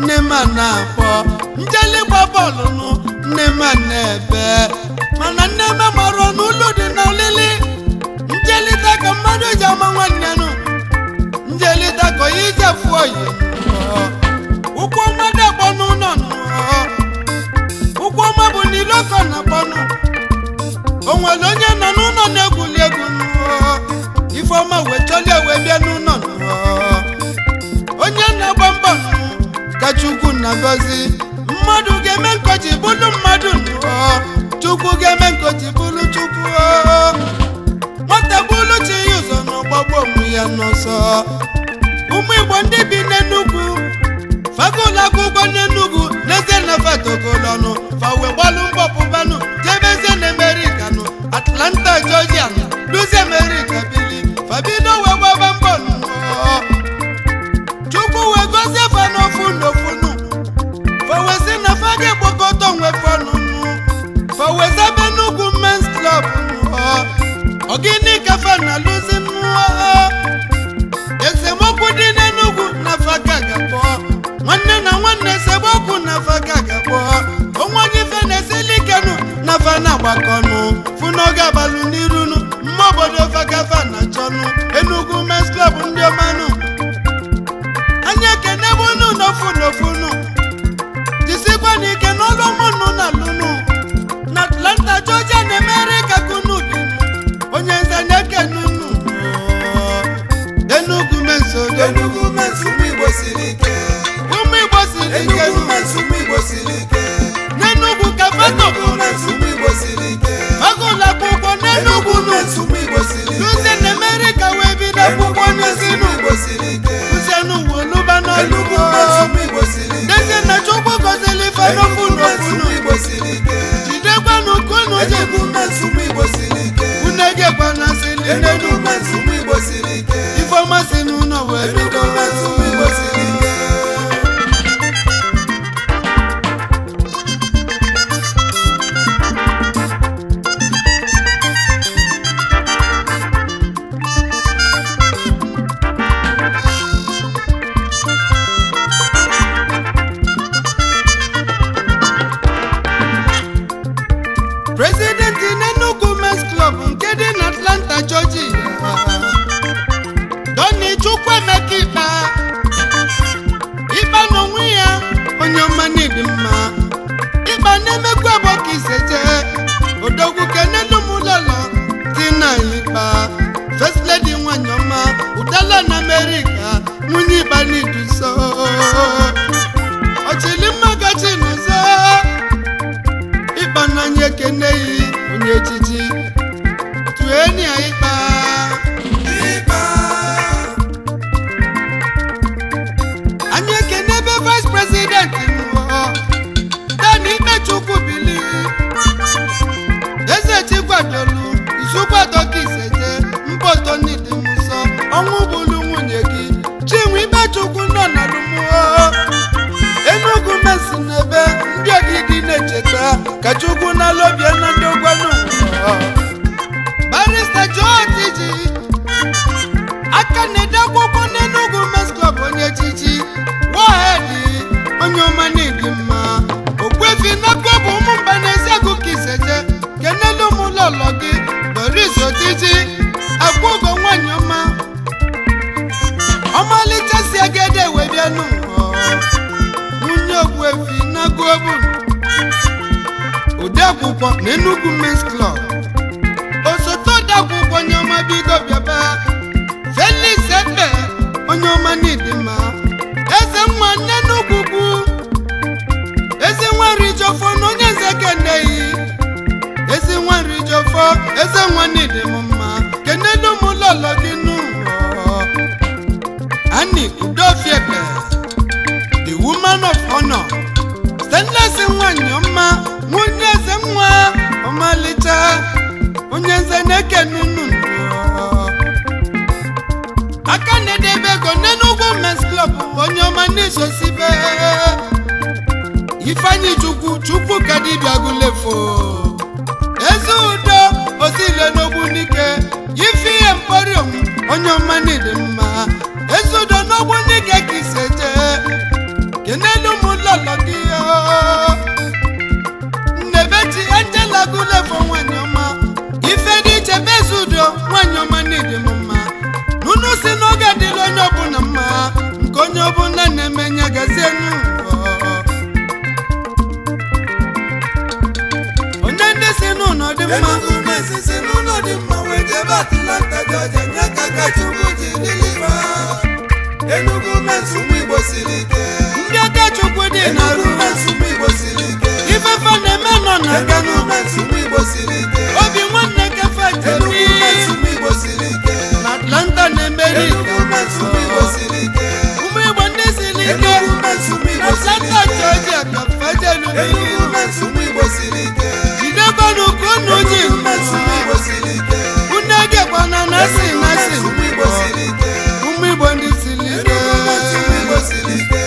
Nne m na-akpọ njeli gba bọọlụ nụ, nne m na-ebe, mana nne m mara n'ụlọ dị na olili njelita ka mmadụ ji ama nwanne nụ, njelita ka onye ije fụọ oyi. Ụkwụ mmadụ akpọ n'ụlọ nụ, ụkwụ ọma bụ na iloko na-akpọnụ. O nwere onye nọ n'ụlọ na-egwuli egwu nụ, ifeọma wee chọlie wee bịa n'ụlọ nụ. Onye na-agba mbọ nụ ka Chukwu na-agọzi. Mmadụ ga-eme nkoji bụlụ mmadụ nụ, Chukwu ga-eme nkoji bụlụ Chukwu. Nwata bụlụ chi ya ụzọ na ọgbagbo onwe ya n'ọsọ. Ụmụ Igbo ndị bi n'Enugwu fagụlụ akwụkwọ n'Enugwu n'ezie na fatogolọnụ fa wee gbalụ mbọ pụbanụ jebezie na Amerịka nụ, Atlanta, Georgia nụ, duzie Amerịka bili fabido wee gbaba mbọ nụ. Chukwu wee gozie fa n'ofu n'ofu nụ, fa wee sị na fa ga-ekpokọta onwe fa nụ nụ, fa wee zebe Enugu Men's Club nụ. Ọ gịnị ka fa na-alụzi nụ? Esemokwu dị n'Enugwu na faka ga-akpọ nwanne na nwanne, esemokwu na faka ga-akpọ onwe onye ife na-esili ikenu na fa na-agbakọnụ fụ n'oge abalị n'irunu mma obodo fakafa na chọnụ. Enugu Men's Club ndị ọmanụ, anyị ekene bụ unu n'ofu n'ofu nụ. Jisikwa n'ike n'ọlụ mụnụ na lụnụ na Atlanta, Georgia na Amerịka kunu bi. Onye nze na-ekene unu. Enugu Men's odo. Enugu Men's, ụmụ Igbo siri ike. Ụmụ Igbo siri ike. Enugu Men's, ụmụ Igbo siri ike. N'Enugwu ka Enugu fatọbụrụ Men's, ụmụ Igbo siri ike. fagụlụ akwụkwọ n'Enugwu Enugu nụ, Men's, ụmụ Igbo siri ike. duzie na Amerịka wee bido akwụkwọ Enugu Men's, n'isi ụmụ nụ, Igbo siri ike. duzie n'ụwa oluba Enugu Men's, n'ọlụ ụmụ Igbo siri ike. dezie na Chukwu gọziri ife n'ofu Enugu Men's, n'ofu ụmụ nụ. Igbo siri ike. Jidekwanụ kunu ji. Enugu Men's, ụmụ Igbo siri ike. Unu egekwa na sili Enugu n'Enugwu. Men's, ụmụ Igbo siri ike. Ifeọma si n'ụlọ wee bido. Enugu Men's, ụmụ Igbo siri ike. President n'Enugu Men's Club nke dị na Atlanta, Georgia, Doni Chukwuemeka Ikpa, Ikpa n'onwe ya, onye ọma n'ịdị mma. Ikpa na-emekwa abụọ ka iseje odogwu kenenumụlọlọ tina Ikpa, first lady nwanyị ọma udala na Amerịka, nwunye Ikpa n'iduso ọchịlimma gachi n'ụzọ. Ịkpa n'anya ekeneghị onye echichi tuenia Ikpa. Ịkpa. Anyị ekene ebe vice president nụọ dani Ikpechukwu bili eze chikwadolu izukwadoka iseje mbọtonidimụsọ ọnwụ bụlu nwunye gị Chinwe Ikpechukwu nọ na lụmụọ. Enugu Men's n'ebe ndị ogidi na-echeta ka Chukwu na-alọbịa na ndị ogwanụ. Barrister Joe Tiji aka na-ede akwụkwọ n'Enugu Men's Club, onye echichi warhead, onye ọma n'ịdị mma. Ogbuefi n'aka bụ ụmụ mba n'eziagụ ka iseje kenelu m lọlọ gị Doris Otiji akwụgo nwanyị ọma ọmalịcha si agede wee bịa n'ụwa, nwunye Ogbuefi n'agụ obu odeakwụkwọ na Enugu Men's Club, osote odeakwụkwọ, onye ọma bigo bịaba. Felix Ekpe, onye ọma n'ịdị mma, eze nwa n'Enugwu kwu, eze nwa nrijọfọ na onye nze keneyi, ezi nwa nrijọfọ, eze nwa n'ịdị m mma. Kenelu m lọlọ gị n'ụwa Ani Udofiekpe, the woman of honor, stainless nwanyị ọma, nwunye eze nwa ọmalịcha, onye nze na-ekene unu. Aka na-edebe ego n'Enugu Men's Club, onye ọma n'isosibe. Ifeanyi Chukwu, Chukwu ka dibịa gụlefo eze udo osile n'Ogbunike ife ihe mporium, onye ọma n'ịdị mma, eze udo n'Ogbunike ka iseje kenelu. mma. Enugu Mens si n'ụlọ dị mma wee jebe Atlanta, Georgia, nye ka aka Chukwu ji dịlị fa. Enugu Mens, ụmụ Igbo siri ike. Ndị aka Chukwu dị na Enugu Mens, ụmụ Igbo siri ike. Ifefe na-eme nọ na Enugu Mens, ụmụ Igbo siri ike. Obi nwanne kefe Enugu jeri Mens, ụmụ Igbo siri ike. Na Atlanta na-emeri. Enugu Mens, ụmụ Igbo siri ike. Ụmụ Igbo ndị siri ike. Enugu Mens, ụmụ Na Igbo siri Atlanta, ike. Georgia ka fajelu. Enugu Mens, ụmụ Igbo siri ike. Jidekwanụ ka unu ji. Enugu Mens, ụmụ Igbo siri ike. Unu egekwana na si Enugu na Mens, si. ụmụ Igbo siri ike. Ụmụ Igbo ndị siri ike. Enugu Mens, ụmụ Igbo siri ike.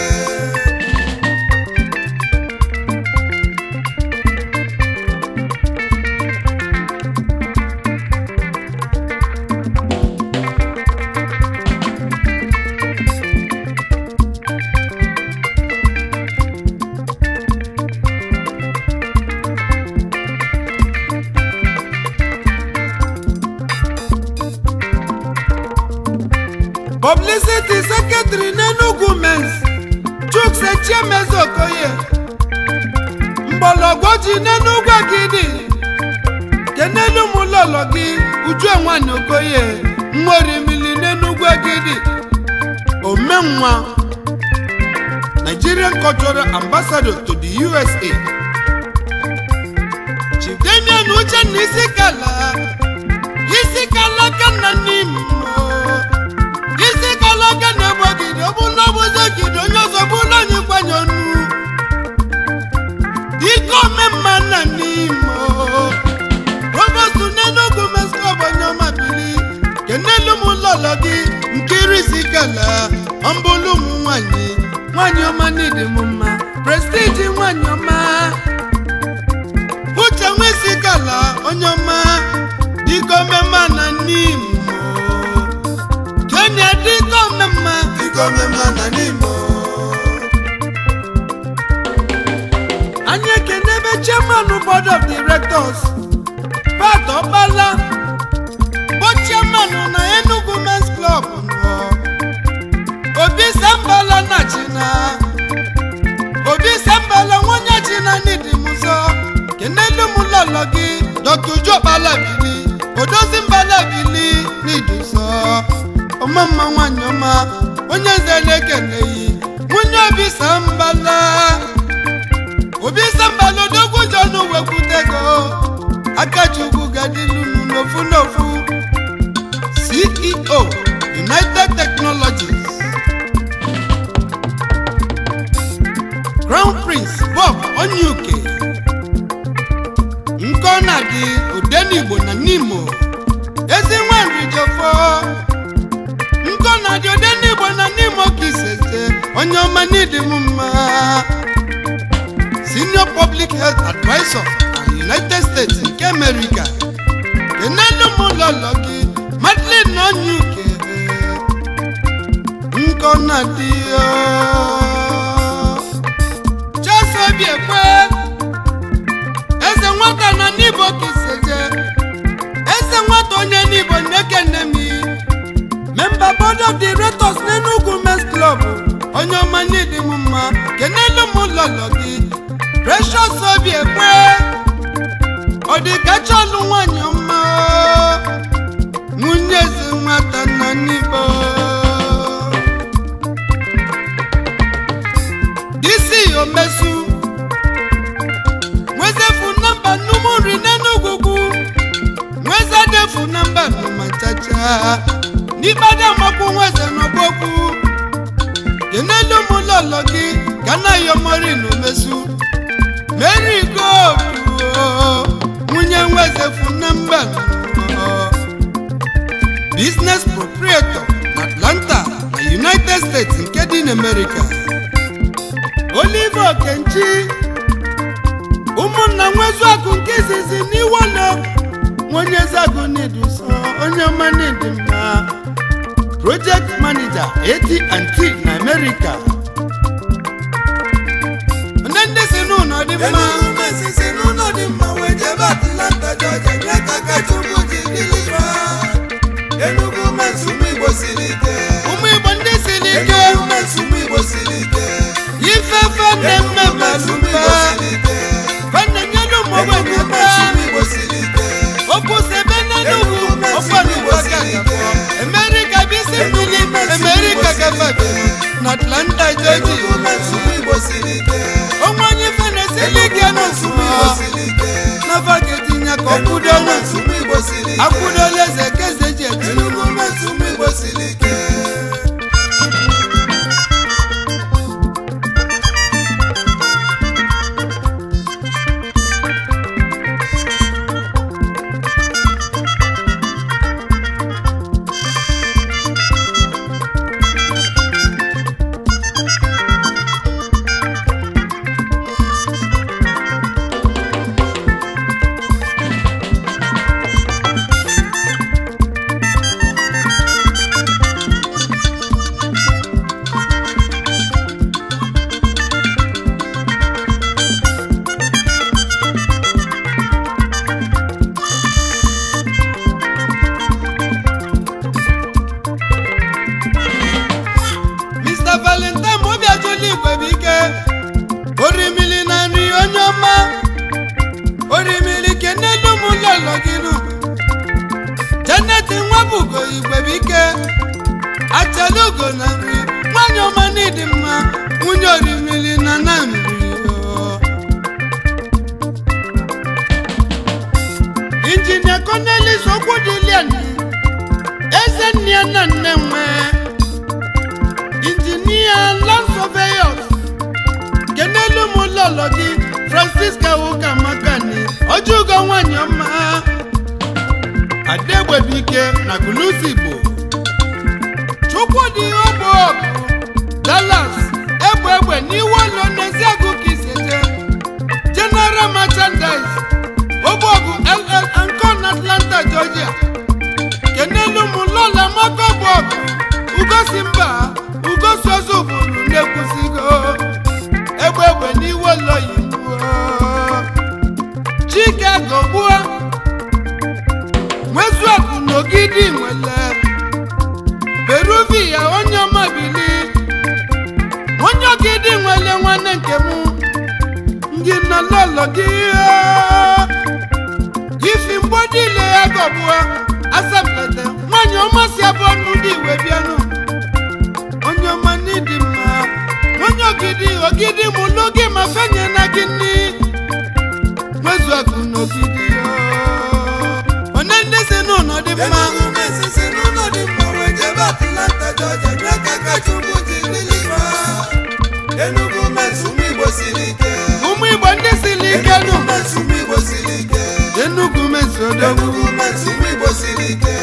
Publicity secretary n'Enugu Mens, Chuks Chiemeze Okoye, mgbọrọgwụ ji n'Enugwu Agidi, kenelu m lọlọ gị, Uju Enwanyị Okoye, nwerimili n'Enugwu Agidi, omenwa, Nigerian cultural ambassador to the USA. Chief Damian Uchenna Isikala, Isikala kana n'Imo, isi kalaka na-egbu ogidi, ọ bụ na ọbụzi ogidi onye ọzọ bụ na anyị kwanye ọnụ ike omemma na n'Imo, provost n'Enugu Mens Club, onye ọma bili, kenelu m lọlọ gị Nkiri isi kala ọmbụlụ ụmụ nwanyị, nwanyị ọma n'ịdị m mma, Prestige nwanyị ọma. Uche nwisi kala, onye ọma, dike omemma na n'Imo, Kenya, dike omemma. Dike omemma na n'Imo. Anyị ekene ebe chairman board of directors, Pat Ọkpala, bụ chairman na Enugu Mens Club nọ. Obi Sambala na China, Obi Sambala nwonye China n'Idimuso, kenelu m lọlọ gị, Dr. Uju Ọkpala bili, Odozi Mbala bili n'iduso, ọmamma nwanyị ọma, onye nze na-ekeneghị nwunye Obi Sambala. Obi Sambala odogwu jọnụ wekwutego Akachukwu gadilunu n'ofu n'ofu. CEO, United Technologies. Crown Prince Bob Onyuke Nkọna dị Odenigbo na Nimo, ezi nwanrijofọ Nkọna dị Odenigbo na Nimo ka isese, onye ọma n'ịdị m mma, Senior Public Health Advisor na United States nke America. Kenelu m lọlọ gị, Madeline Onyuke Nkọna dị. Chelsea Obi Ekwe, eze nwata na Nibo kiseje, eze nwata onye Nibo na-ekene m, member board of directors n'Enugu Mens Club, onye ọma n'ịdị m mma. Kenelu m lọlọ gị, Precious Obi Ekwe, ọ dị ka chọlụ nwanyị ọma, nwunye eze nwata na Nibo. DC Omesu nwezefu nọmba numuri n'Enugwu, nweze defu nọmba nụma chacha n'Ibada makwu, nweze n'ọgbọkwu. Kenelu m lọlọ gị ka na yọmọri n'Omesu, Mary Gold, nwunye nwezefu nọmba, business proprietor na Atlanta na United States nke dị n'Amerika. Oliver Okenchi, ụmụnna nwezuakụ nke izizi n'iwolo, onye zagụ n'iduso, onye ọma n'ịdị mma, project manager AT&T na America. Onye ndị si n'ụlọ dị mma. Enugu Mens si n'ụlọ dị mma wee jebe Atlanta, Georgia, nye ka aka Chukwu ji dịlị fa. Enugu Mens, ụmụ Igbo siri ike. Ụmụ Igbo ndị siri ike. Enugu Mens, ụmụ Igbo siri ike. Ifefe na-eme Enugu Mens, ụmụ Igbo malụba siri ike. fana nyelu ụmụ ogbenye Enugu Mens, aka. ụmụ Igbo siri ike. siri ike. Akwụdola eze ka eze ji echi. Enugu Mens ụmụ Igbo siri ike. Mr. Valentine Obiajulu Igwebike, orimili na nri onye ọma, orimili kenelu m lọlọ gị nụ. Janet Nwabugo Igwebike, achalugo na nri nwanyị ọma n'ịdị mma, nwunye orimili na na nri o. Injinia Cornelis Okwudiliani, eze nne ya na nne nwe, injinia land surveyors, kenelu m lọlọ gị Francisca Ụkamakani, ojugo nwanyị ọma, Adegbebike na Guluzi Igbo, Chukwudi Ogboọgụ Dallas, egbe egbe n'iwolo n'Eziagụ ka iseje, General Merchandise Ogboọgụ LL and Co na Atlanta, Georgia. Kenelu m lọla maka Ogboọgụ ugosi mba ugosi ọzọ obodo na-ekwusigo, egbe egbe n'iwe lọyibuo. Chike gọgbuo nwezuakụ n'ogidi nwele Peruvi ya, onye ọma bili, onye ogidi nwele nwanne nke m ngị na lọlọ gị ifi mgbodile ya gọgbuo asampete nwanyị ọma si abụọ n'ụdị iwe bịanụ, onye ọma n'ịdị mma, onye ogidi ogidi mụlụ gị ma fenye na gị nni nwezuakụ n'ogidi onye ndị si n'ụlọ dị mma. Enugu Mens si n'ụlọ dị mma wee jebe Atlanta, Georgia, nye aka ka Chukwu ji dịlị fa. Enugu Mens ụmụ Igbo siri ike. Ụmụ Igbo ndị siri ike nụ. Enugu Mens ụmụ Igbo siri ike. Enugu Mens odogwu. Enugu Mens ụmụ Igbo siri ike.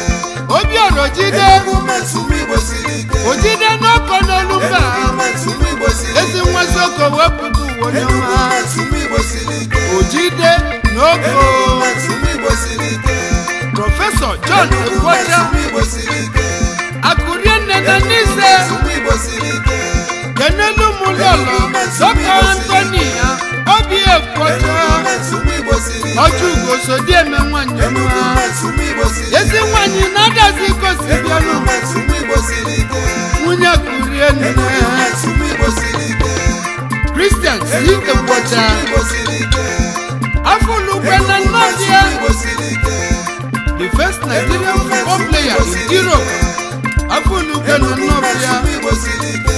Obiọra Ojide. Enugu Mens ụmụ Igbo siri ike. Ojide n'ọkọ n'olu mba. Enugu Mens ụmụ Igbo siri Ezi ike. nwa Soko wepụta ụwa onye Enugu ọma. Mens ụmụ Igbo siri ike. Ojide n'oko. Enugu Mens ụmụ Igbo siri ike. Prọfesọ John Enugu Mens Ekwocha, ụmụ Igbo siri ike. Akụrie nne na Enugu Nise. Mens ụmụ Igbo siri ike. Kenelu m lọlọ Dọkta Antoni ya Obi Ekwocha, Enugu Mens ụmụ Igbo siri ike. Ọjụgo Sodieme nwanyị Enugu ọma. Mens ụmụ Igbo siri ike. Ezi nwanyị na-adazi kosi bịanụ. Enugu Mens ụmụ Igbo siri ike. Nwunye Akụrie nne. Enugu Mens ụmụ Igbo siri ike. Christian si Enugu Mens Ekwocha, ụmụ Igbo siri ike. Afọlukwe na Enugu Mens Nnọbịa, ụmụ Igbo siri ike. the first Nigerian football player in Europe. Afọlukwe na Enugu Mens Nnọbịa. ụmụ Igbo siri ike.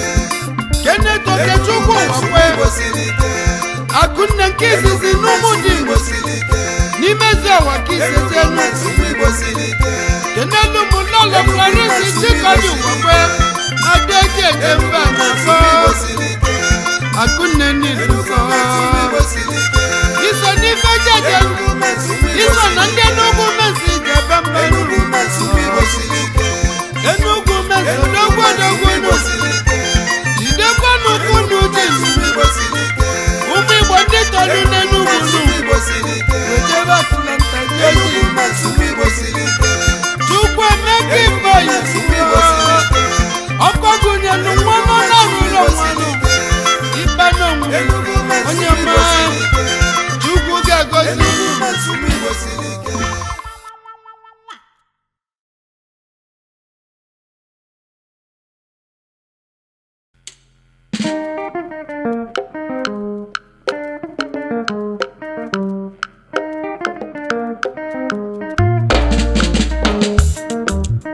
Kenneth Enugu Okechukwu Mens ụmụ Wakwe, Igbo siri ike. Akụnne nke izizi Enugu Mens n'ụmụ ụmụ dị Igbo siri ike. n'imezi ọwa ka Enugu isetenu. Mens ụmụ Igbo siri ike. Kenelu m lọlọ Florence Chikodi Wakwe, Adeji Ejemba Enugu Mens na-akpọ ụmụ Igbo siri ike. Akụnne Enugu n'izuzo Mens ụmụ Igbo siri ike. iso n'ife jeje, Enugu Mens ụmụ Igbo iso na siri ndị ike. Enugu Mens jebe mba. Enugu Mens ụmụ Igbo siri ike. Enugu Mens Enugu odogwu Mens ụmụ odogwu Igbo nụ siri ike. jidekwanụ kwunu Enugu dị Mens ụmụ Igbo siri ike. ụmụ Igbo ndị tọrọ Enugu n'Enugu Mens nụ ụmụ Igbo siri ike. wejebe Atlanta jeji. Enugu Mens ụmụ Igbo siri ike. Chukwu Emeka Enugu Iboyi, Mens ụmụ Igbo siri ike. ọkọgụnyelu nwa nọ na-arụrụ nwanụ ikpe n'onwe Enugu Mens onye ụmụ ọma. Igbo siri ike. Chukwu ga-agọzi. Enugu Mens ụmụ Igbo siri ike.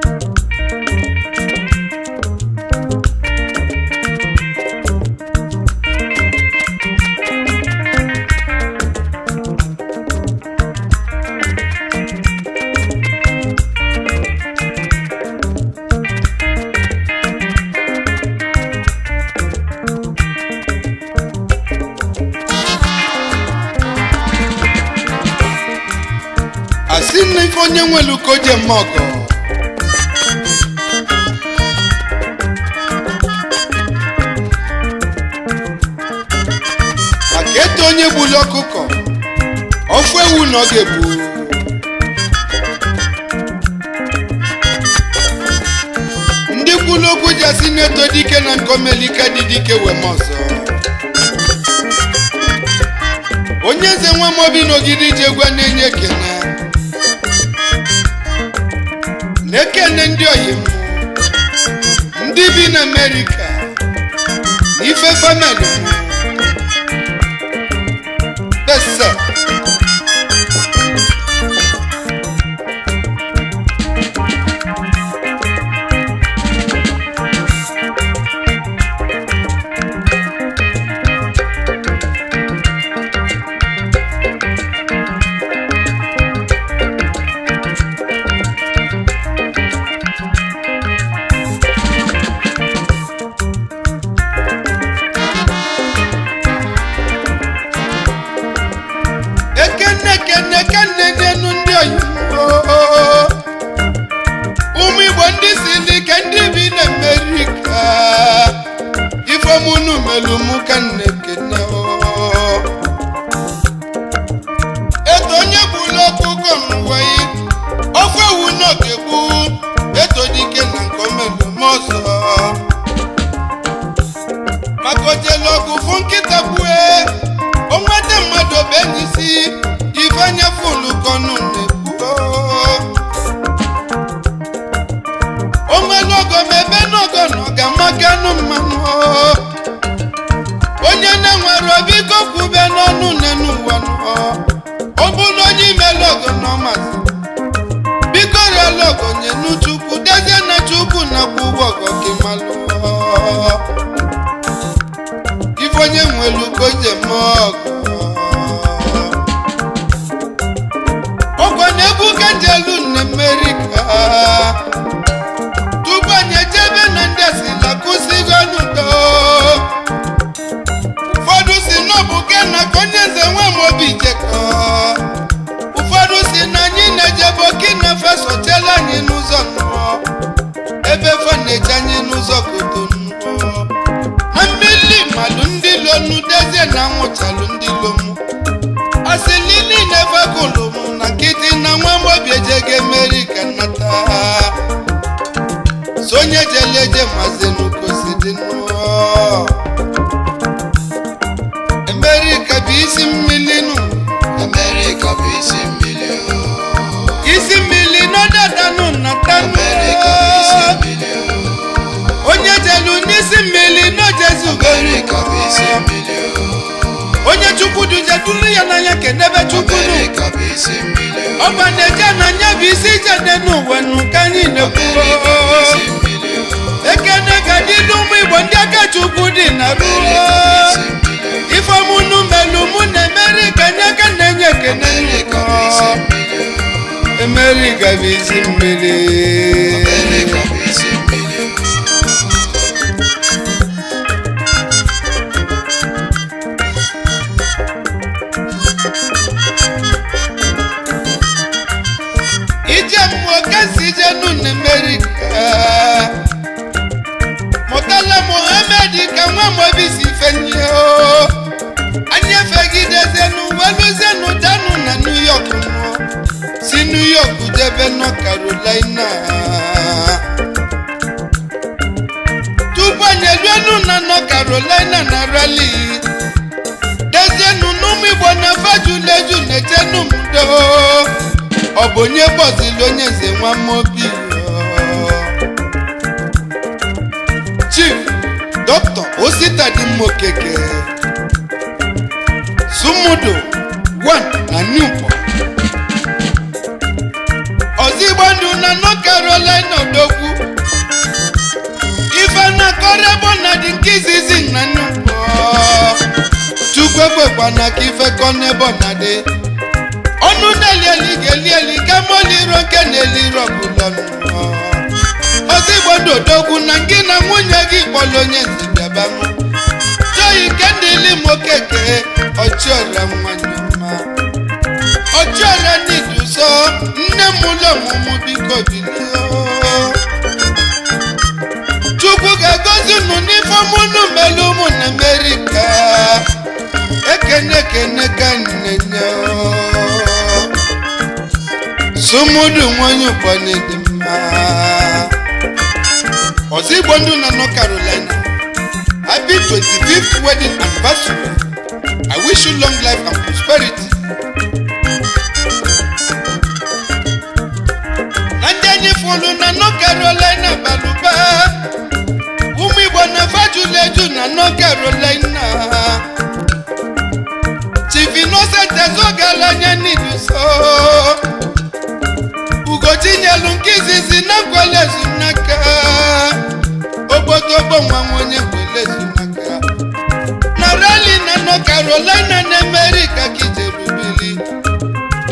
Thank Si na ife onye nwelu ka o ji eme ọgọ. Maka eto onye gburu ọkụkọ, ofu ewu na ọ ga-egbu. Ndị kwuru okwu ji asị na-eto dike na nkọmelike dị dike wee ma ọzọ. Onye eze nwa Amobi n'Ogidi ji egwu na-enye ekene na-ekene ndị oyi m ndị bi na Amerịka na ife famili m bese. Ekene ekene ekene n'enu ndị oyibo, ụmụ Igbo ndị siri ike, ndị bi na Amerịka, ifemunu melu mụ ka nne ekene. Eto onye gburu ọkụkọ n'ụwa yi, ofe ewu na ọ ga-egbu. Eto dike na nke omelu m ọzọ, maka ojele ọgụ fụ nkịta gbue onweta mmadụ bụ enyi si ife anya fụlụ kọnụ na-ekwu. Onwere ogo ma ebe n'ogo na ọ ga-amaganụ mmanụ. Onye na-enwere biko kwube n'ọnụ n'enu ụwa nụ. Ọ bụrụ onye imelu ogo na ọmazi, biko rịọla ogo nyenu Chukwu, dezie na Chukwu nakwa ụgwọ ọgọ gị malụ. Ife onye nwere ugo ji eme ọgụ ọgọ na-egwu ka njelu na Amerịka. Tupu anyị ejebe na ndị asila kwụsịgo n'udo, ụfọdụ si na ọ bụ gena ka onye eze nwe Amobi jekọ, ụfọdụ si na anyị na-ejebe Burkina Faso chela anyị n'ụzọ nnụọ ebe fa na-eche anyị n'ụzọ Kotonu na mmiri malụ ndị lonu dezie na nwụchalụ ndị lomu asịlị niile fakụlụ m na nkịtị na nwa Amobi ejego Amerịka nata sonye jeleje mazinu kosi dị nnụọ. Amerịka bụ isi mmiri nụ. Amerịka bụ isi mmiri o. Isi mmiri n'ọdadanụ natanụ. Amerịka bụ isi mmiri o. Onye jelu n'isi mmiri n'ojezugo. Amerịka bụ isi mmiri o. Onye Chukwu duje dulu ya n'anya kedebe Chukwu nụ. Amerịka bụ isi mmiri o. Ọba na-eje n'anya bụ isi ije n'ụwa nụ ka anyị na-ekwu. Amerịka bụ isi mmiri o. Ekene ka dị n'ụmụ Igbo ndị aka Chukwu dị na ruo. Amerịka bụ isi mmiri o. Ifemunu melu mụ na Amerịka nye ka na-enye ekene. Amerịka bụ isi mmiri o. Amerịka bụ isi mmiri. Amerịka bụ isi mmiri o. Ije mmụọ kasi ije nụ na Amerịka, Murtala Muhammed ka nwa Amobi si fenye o. Anyị efegidezenu weluzenu danu na New York nụ, si New York jebe North Carolina. Tupu anyị eruenu na North Carolina na Raleigh, dezienu n'ụmụ Igbo na fajuleju na-echenu m do. Ọ bụ onye bọzili onye nze nwa Amobi? Chief Dr. Osita Dimma Okeke Sumudo 1 na Newport, Ozigbo ndụ na North Carolina, odogwu ife na kọrọ na dị nke izizi na Newport. Chukwu ekwekwana ka ife kọ n'ebe ọ na-adị ọnụ na-eli eli ga-eli eli kama oliro nke na-eliro ọbụla. Ozigbo ndụ odogwu, na gị na nwunye gị kpọrọ onye nze bịabanụ chọghị nke ndị ili Okeke ọchịọra nwanyị ọma, ọchịọra n'idu. N'iduso nne m ụlọ ọmụmụ, biko bilie. Chukwu ga-egozi unu n'ife ọmụnụ melu ụmụ na Amerịka. Ekene ekene ka nnenye sumudu nwanyị ụkpọnye dị mma. Ọzọ Igbo ndụ na North Carolina, happy 25th wedding anniversary. I wish you long life and prosperity. Na ndị anyị fụlụ na North Carolina balụba, ụmụ Igbo na fajulu eju na North Carolina. Chief Innocent Ezogalanya n'iduso Ugochinyelu nke izizi na nkwele ezunaka ogbotogbo nwa onye nkwele ezunaka na Raleigh na North Carolina na Amerika ka ijerubili.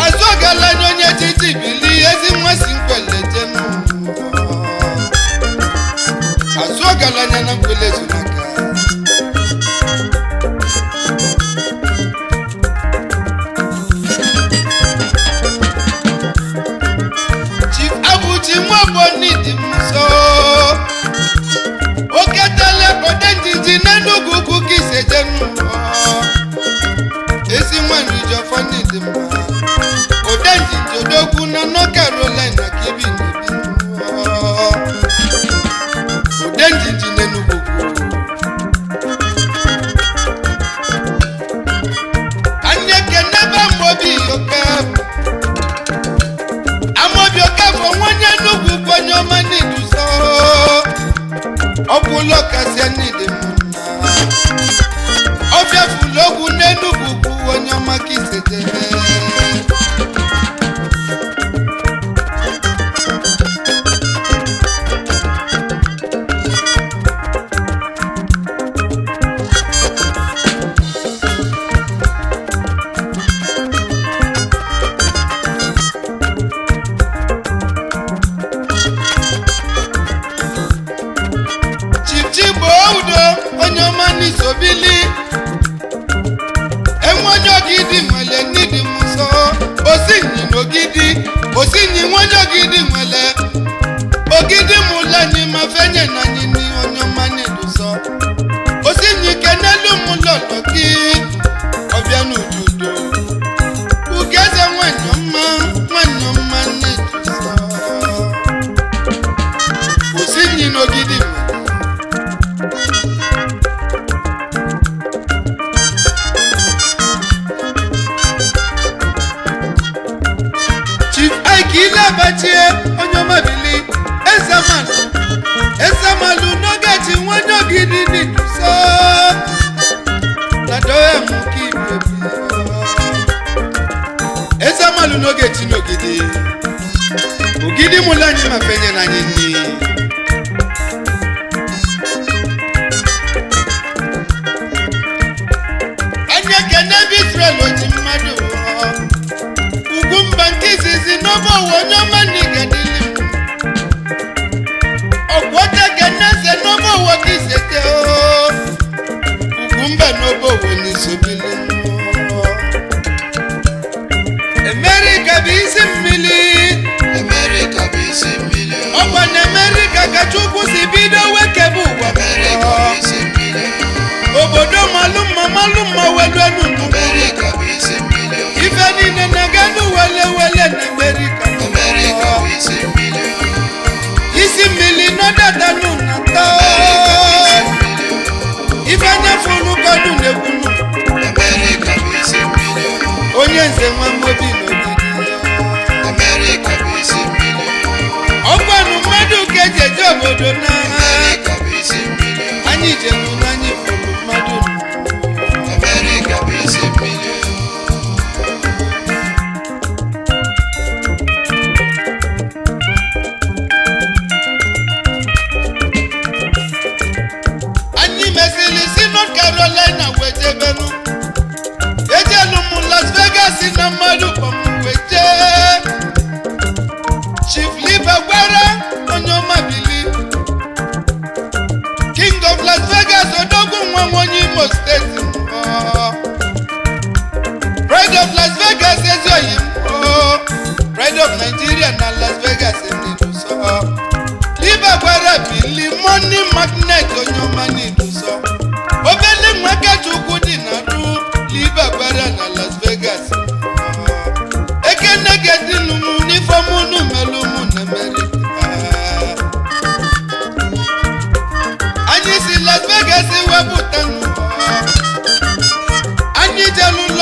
Azụgalanya onye chichi bili, ezi nwa si nkwele jenu. Azụgalanya na nkwele ezunaka. Chief Abuchi Nwaboni dị m nso, oketele odenjiji n'Enugwu ugwu ka ise jenu. Ezi nwanyị Ijọfọni dị mma, odenjiji odogwu na North Carolina ka ibi na-ebi. Odenjiji n'Enugwu ugwu. Anyị ekenebe Amobi Okafor. Amobi Okafor nwonye Enugwu bụ onye ọma n'iduzo ọkwụlọ kasịa n'ịdị mma. Ọbịa fụlụ ogwu n'Enugwu bụ onye ọma ka isedebe. Chief Chigbo Udo, onye ọma n'isobili, enwe onye ogidi nwere n'ịdị m nso. Osinyi n'ogidi, osinyi nwe onye ogidi nwere ogidi mụla anyị ma fenye na anyị ni onye ọma n'iduso. Osinyi kenelu m lọlọ gị ọbịa n'ujudo ugeze nwanyị ọma, nwanyị ọma n'iduso. Osinyi n'ogidi nwere. Chief Ike Ilebachie, onye ọma bili, Ezemalụ, Ezemalụ n'ogechi nwanye ogidi n'iduso na dohem ka ibebi. Ezemalụ n'ogechi n'ogidi ogidi mụlụ anyị ma fenye na anyị nni. Anyị ekene ebe Israel oji mmadụ ghọọ ugwu mba nke izizi n'obe ụwa, onye ọma n'igadili m ọgwụotekeneze n'obe ụwa ka isete ugwu mba n'obe ụwa n'isobili. Emerika bụ isi mmili. America bụ isi mmiri. Ọkwa na Emerika ka Chukwu si bido wekebe ụwa. America bụ isi mmiri. Obodo malụ mma, malụ mma welu enu. America bụ isi mmiri. Ife niile na-aga n'uwele wele na Emerika. America bụ isi mmiri. Isi mmiri nọdatanụ na taa. America bụ isi mmiri. Ife anya fụlụ kọdụ na-ekwunu. America bụ isi mmiri. Onye nze nwa mmobi n'ogidi. America bụ isi mmiri. Ọgwanụ mmadụ ka eji eje obodo na America bụ isi mmiri. Anyị jelu na anyị fụlụ mmadụ. America bụ isi mmiri.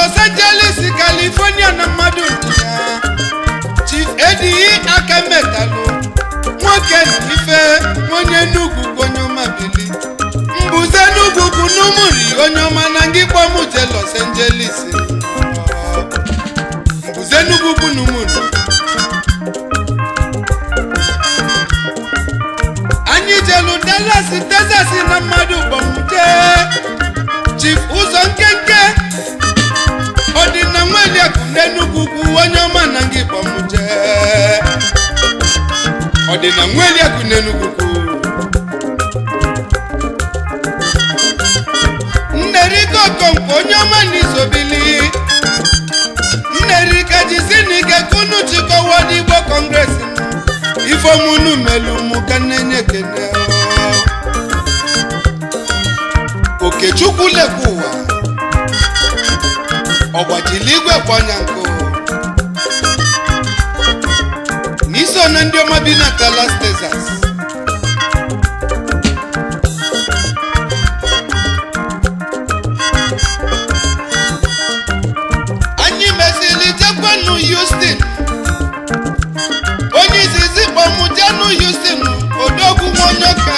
Los Angeles, California na mmadụ dị ya. Chief Eddie Akametalụ, nwoke na ife onye Enugu bụ onye ọma bili. Mbuze Enugu bụ n'Umuri onye ọma na ngị kpọmuje Los Angeles. Mbuze Enugu bụ n'Umuri. Anyị jelu Dallas, Texas na mmadụ gbọmuje. Chief Ụzọ Nkenke ọdịna nweliakụ n'Enugwu bụ onye ọma na ngị gbọmuje. Ọdịna nweliakụ n'Enugwu kwu. Nnerike Okonkwo onye ọma na Isobili. Nnerike jisi n'ike kunu chịkọwa n'Igbo Congress. Ifomunu melu mụ ka nnenye kene. Okechukwu lekwa ụwa ọgbajili igwe kwanya nkụ n'iso na ndị ọma bi na Dallas, Texas. Anyị mesịrị jekwanu Houston. Onye izizi kpọmujenu Houston, odogwu nwanyoka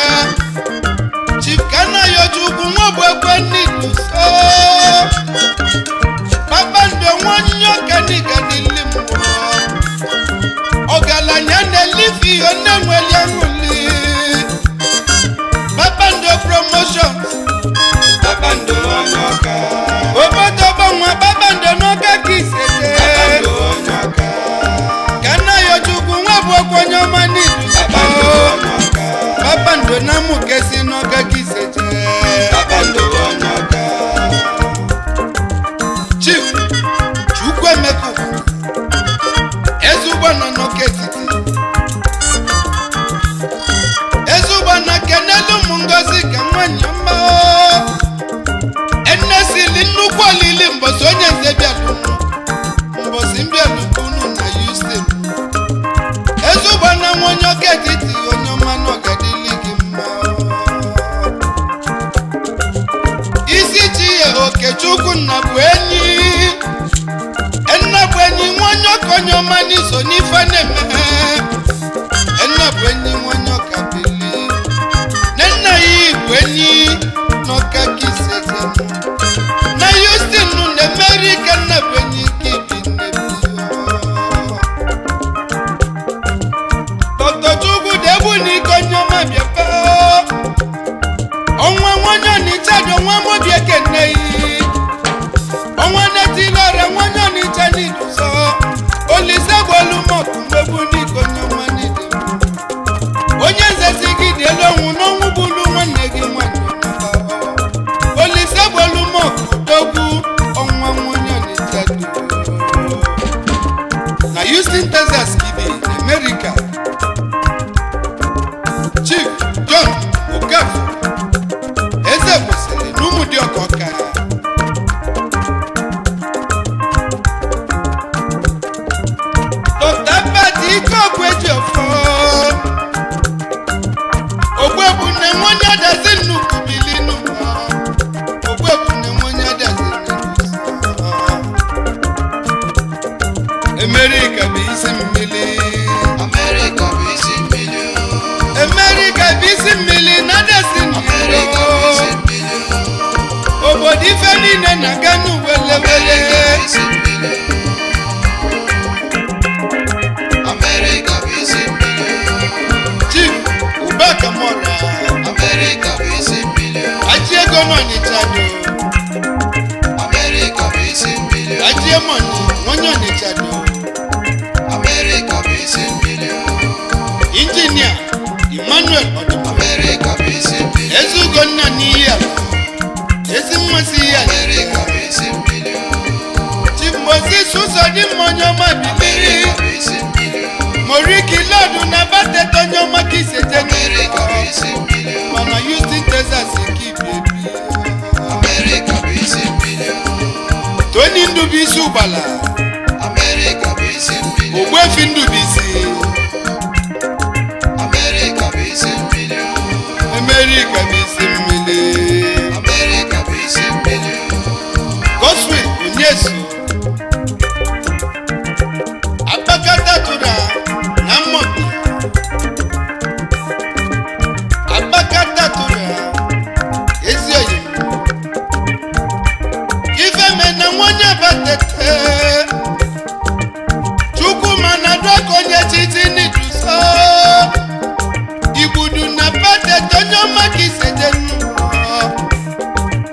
Chief Kanayochukwu nwaobuekwe n'iduso kpakpando nwanyoka n'igadili mmụọ ọgaranya na-elife ihe nne nwere aṅụli. Kpakpando Promotions. Kpakpando onye ọka. Obodo gbanwe kpakpando n'ọka ka isete. Kpakpando onye ọka. Kanayochukwu nwaobuekwe onye ọma n'iduso. Kpakpando onye ọka. Kpakpando na mukesi n'ọka ka isete. Kpakpando onye ọka. Chief Chukwuemeka Ugwu, Ezugbo nọ n'Ọka etiti. Ezugbo na kenelu m Ngozi ka nwanyị ọma enesili nnukwu olili mbọsị onye nze bịalụnụ mbọsị mbịalụkwunu na Houston. Ezugbo na nwa onye Ọka etiti onye ọma na ọgadili gị mma. Isi chi ya Okechukwu nna bụ enyi nna bụ enyi nwa onye ọka onye ọma n'iso n'ife na-eme. Nna bụ enyi nwa onye ọka bili na nna ya bụ enyi n'ọka ka iseze na Houston na Amerika. Nna bụ enyi ka ibi nnebi. Dr. Chukwu degbu n'ike onye ọma bịaba ọnwa nwonye Ọnịcha dị ọnwa mobi ekeneyi ọnwa netilọrịa nwonye Ọnịcha n'iduso Olise gbolumọkụ mmegbu n'ike onye ọma n'ide onye nze si gị dị elu ọnwụ n'ọnwụ bụlu nwanne gị nwanyị ọma. Olise gbolumọkụ dogbu ọnwa nwonye Ọnịcha dị na Houston, Texas ibi America. Chief John Okafor eze kwesịrị n'Ụmụdịọka ọka. Dr. Pat Ikeokwu Ejiofọ Ogbuebu na onye adazi nnukwu bilinu. Ogbuebu na onye adazi nnukwu. Amerika bụ isi mmiri. Amerịka bụ isi mmiri o. Amerika bụ isi mmiri na adazi Amerịka bụ isi nnukwu. mmiri o. Obodo ife niile na-aga n'uwelewele. Amerịka bụ isi mmiri o. Amerịka bụ isi mmiri o. Chief Ubakamora. Amerịka bụ isi mmiri o. Aji ego n'Ọnịcha do. Amerịka bụ isi mmiri o. Aji emoni onye Ọnịcha do. Amerịka bụ isi mmiri o. Injinia Emmanuel Ọdịmma. Amerịka bụ isi mmiri o. Ezugonna n'iyi ala. Ezi mmasị ihe ala. Amerịka bụ isi mmiri o. Chief Moses Uzodimma onye ọma biliri. Amerịka bụ isi mmiri o. Moriki Lọdụ na Bateta onye ọma ka isete. Amerịka bụ isi mmiri o. Mana Houston, Texas ka ibi ebi. Amerịka bụ isi mmiri o. Tony Ndubuisi Ụgbala. Amerịka bụ isi mmiri o. Ogbuefi Ndubuisi. Amerịka bụ isi mmiri o. Amerika bụ isi mmiri. Amerịka bụ isi mmiri o. Godswill Onyeso. na nwonye batete Chukwuma na dọka onye chichi n'iduso Igbudu na batete onye ọma ka iseje nnụọ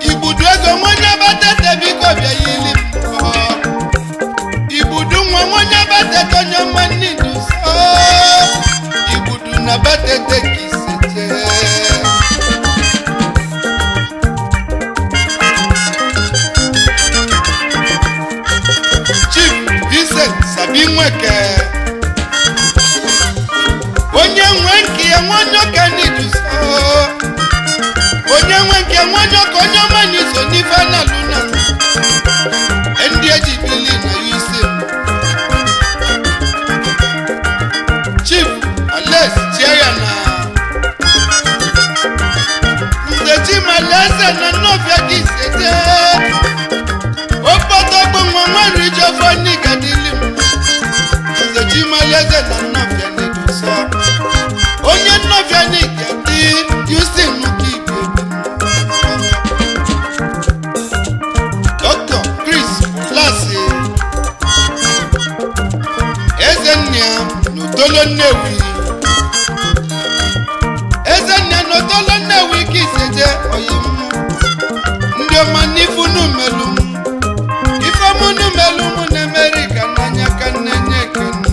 Igbudu ego nwonye batete biko bịa yili mmụọ Igbudu nwa nwonye batete onye ọma n'iduso Igbudu na batete ka iseje. Chief Vincent Sabi Nweke onye nwe nke ya nwanyọ ka n'iduso onye nwe nke nwanyọ ka onye ọma n'iso n'ife na luna ndị eji bili na yusi. Chief Alex Chiaya na Nze Chimaleze na Nnọfịa gị sete okpotokpo nwa nwere ijofọ n'ịgadili m. Nze Chimaleze na Nnọfịa na-edosa onye Nnọfịa n'ịgadị Houston ka ibe. Dr. Chris Lasi Ezennia n'Otolo Nnewi Ezennia n'Otolo Nnewi ka iseje oyi m ndị ọma n'ifunu melu m ifemunu melu m na Amerịka n'anya ka nne nye ekene.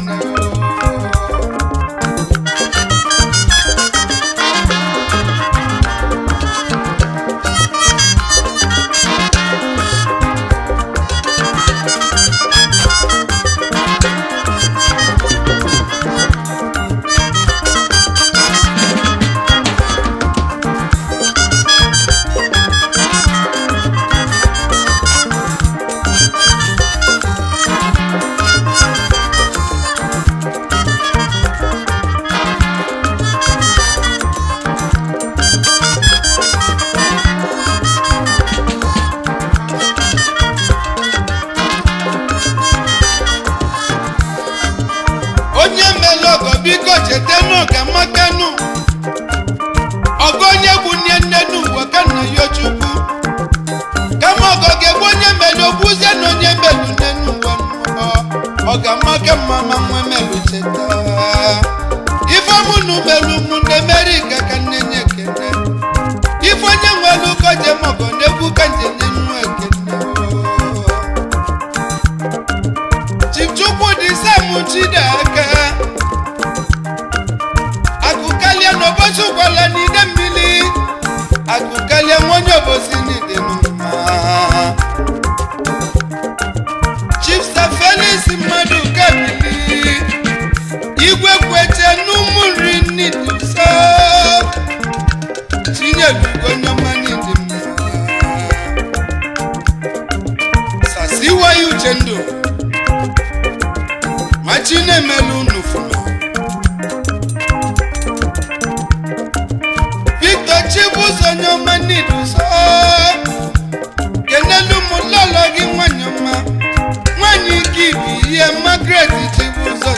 Onye melu ọgọ biko chetenu ka makanu ọgọ onye gbunye nne n'ụwa ka nna ya chukwu kama ọgọ ga-egbu onye melu ogbuzie na onye melu nne n'ụwa nnụọ ọ ga-amaka mma ma nwe melu cheta ifemunu melu mụ na Amerịka ka nne nye ekene ife onye nwere ụkọ jem ọgọ na-egwu ka njenye nwa ekene. Chief Chukwudi Sam Chideaka akụkalịa n'obosi ụkwala n'ide mmiri akụkalịa nwa onye obosi n'ide mma. Chief Sir Felix mmadụ kabili igwe kweche n'ụmụnri n'iduso Chinyelugo nyọma n'ịdị mma. Sasiwayo Uchendu ma Chinemelu nufuma Victor Chibuzo nyọma n'iduso kenelu m lọlọ gị nwanyị ọma nwanyị ike ibi ihe Margaret Chibuzo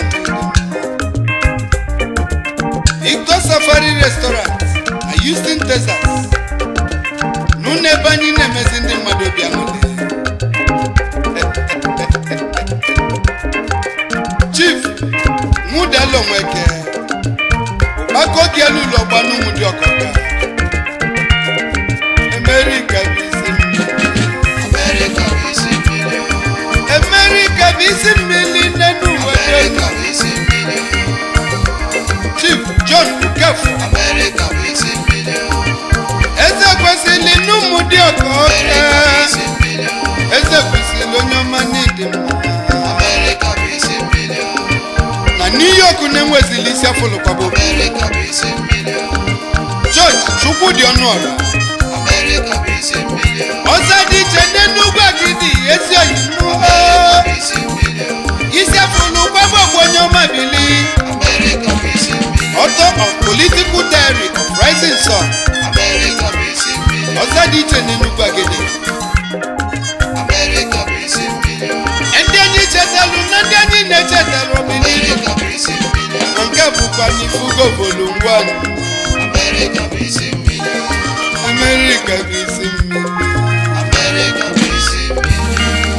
Victor Safari Restaurant na Houston, Texas n'ụlọ ebe anyị na-emezi ndị mmadụ obi aṅụrị. Chief Nwudelo Nweke ụkpakogielu ụlọ gbanụmụ dị ọkọka Amerika bụ isi mmiri. America bụ isi mmiri o. Amerika bụ isi mmiri n'enu ụwa America bụ isi mmiri o. Chief John Ukafo America bụ isi mmiri o. eze kwesịrị n'ụmụ dị ọka America bụ isi mmiri o. eze kwesịrị onye ọma n'ịdị mma America bụ isi mmiri o. na New York na-enwezili isi afọlụkwabo. America bụ isi mmiri o. George Chukwudi Ọnụọra America bụ isi mmiri o. ọzọ dị iche n'Enugwu Agidi ezi oyimu America bụ isi mmiri o. isi afọlụkwabo bụ onye ọma bili America bụ isi mmiri o. author of Political Diary of Rising Sun. America bụ isi mmiri o. Ọzọ dị iche n'Enugwu Agidi. America bụ isi mmiri o. Ndị anyị chetalụ na ndị anyị na-echetalụ ọbịnihu. America bụ isi mmiri o. Ma nke bụkwa n'ifugo bolu ngwa. America bụ isi mmiri o. Amerịka bụ isi mmiri. America bụ isi mmiri o.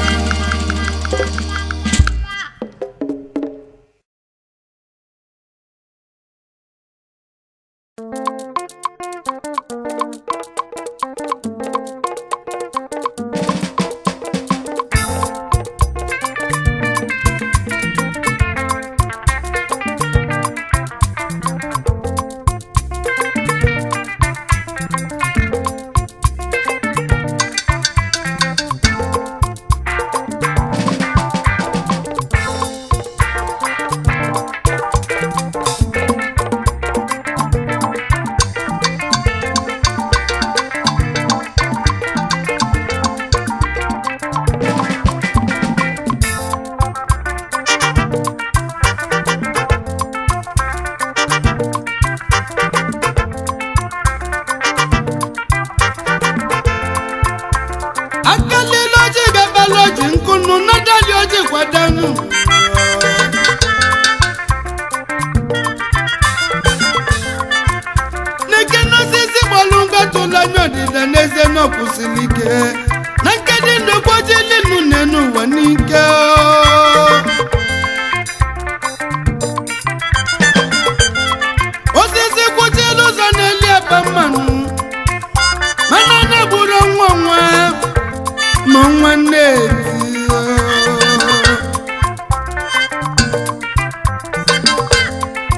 ma nwanne eti.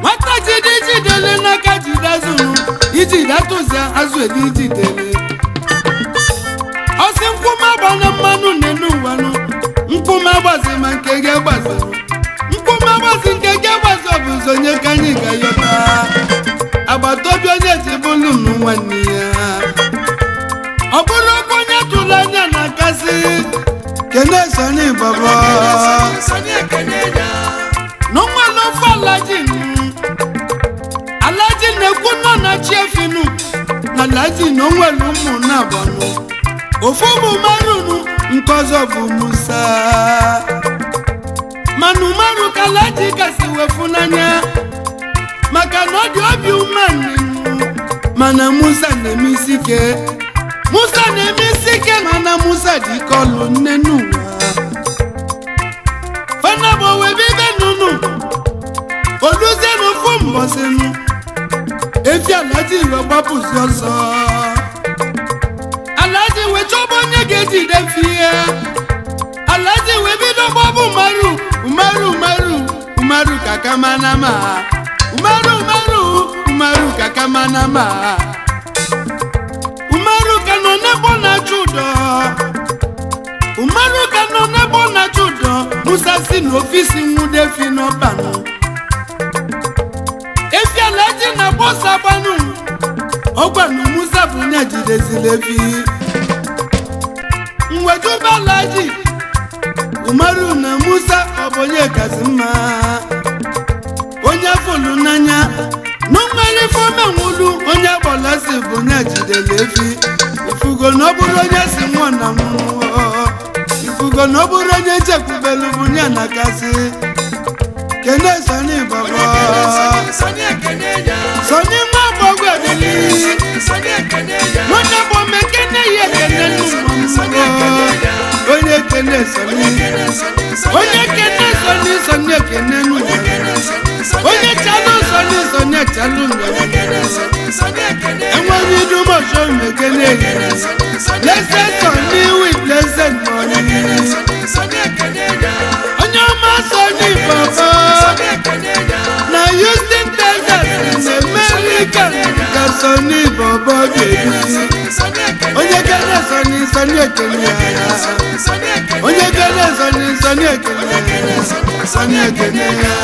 Nwata jide jidele n'aka jide azụnụ iji datụzia azụ ebe ijidele. Ọsị nkwụma gba na mmanụ n'enu ụwanụ, nkwụma gbazi ma nke gị gbazi, nkwụma gbazi nke gị gbazi, ọ bụzi onye ka anyị ga-ayọta? Agbata obi onye ji bụlụ nụ nwanne ya, ọ bụrụ okwu onye tụrụ anya na kasị kene Sọnị Bọbọ. Sọnị ekene ya. N'ụmụala ofe alaji nụ, alaji na-ekwu nọ na chi efinu na alaji na onwere ụmụ na abọnụ. Ofu bụ marunu, nke ọzọ bụ Musa. Mana Umaru ka alaji kasị wefu n'anya maka na ọ dị obi umeanị. Mana Musa na-eme isi ike, Musa na-eme isi ike, mana Musa dị ike ọlụ nne n'ụwa. Fanabo wee bibe nunu oluzienu fún mbọsinu efi alaji wee gbapụzi ọsọ. Alaji wee chọba onye ga-ejide fi ya. Alaji wee bido gbọbụ Umaru, Umaru, Umaru, Umaru kaka manama, Umaru, Umaru, Umaru kaka manama. Umaru ka nọ n'ebe ọ na-achụ ụdọ, Umaru ka nọ n'ebe ọ na-achụ ụdọ. Musa si n'ofisi nwude fi n'ọbanụ efi alaji na bọsa gbanụ. Ọgwanụ Musa bụ nya jidezili efi mwejuba alaji. Umaru na Musa, ọ bụ onye kasị mma, onye fụlụ n'anya n'ụmụere fọmenwulu, onye gbọlasi bụ nya jidere efi. Ifugo na ọ bụrụ onye si nwụọ na nwụọ, ifugo na ọ bụrụ onye chekwubelu bụ nya na kasị kene Sọnị Bọbọ. Sọnị ekene ya. Sọnị nwa agbọghọ ebili. Sọnị ekene ya. Nwanne bụ mekene ya ekene n'ụmụ onye kene Sọnị, onye kene Sọnị, Sọnị ekene n'ụwa. Onye chalụ Sọnị, Sọnị echalụ n'ụwa. Enweghị idumọsọ mekene ya. Blessed Sọnị with blessed money. Onye ọma Sọnị Bọbọ na Houston, Texas in America ka Sọnị Bọbọ ga-ebi. Onye kene Sọnị, Sọnị ekene ya. Onye kene Sọnị, Sọnị ekene ya. Sọnị ekene ya.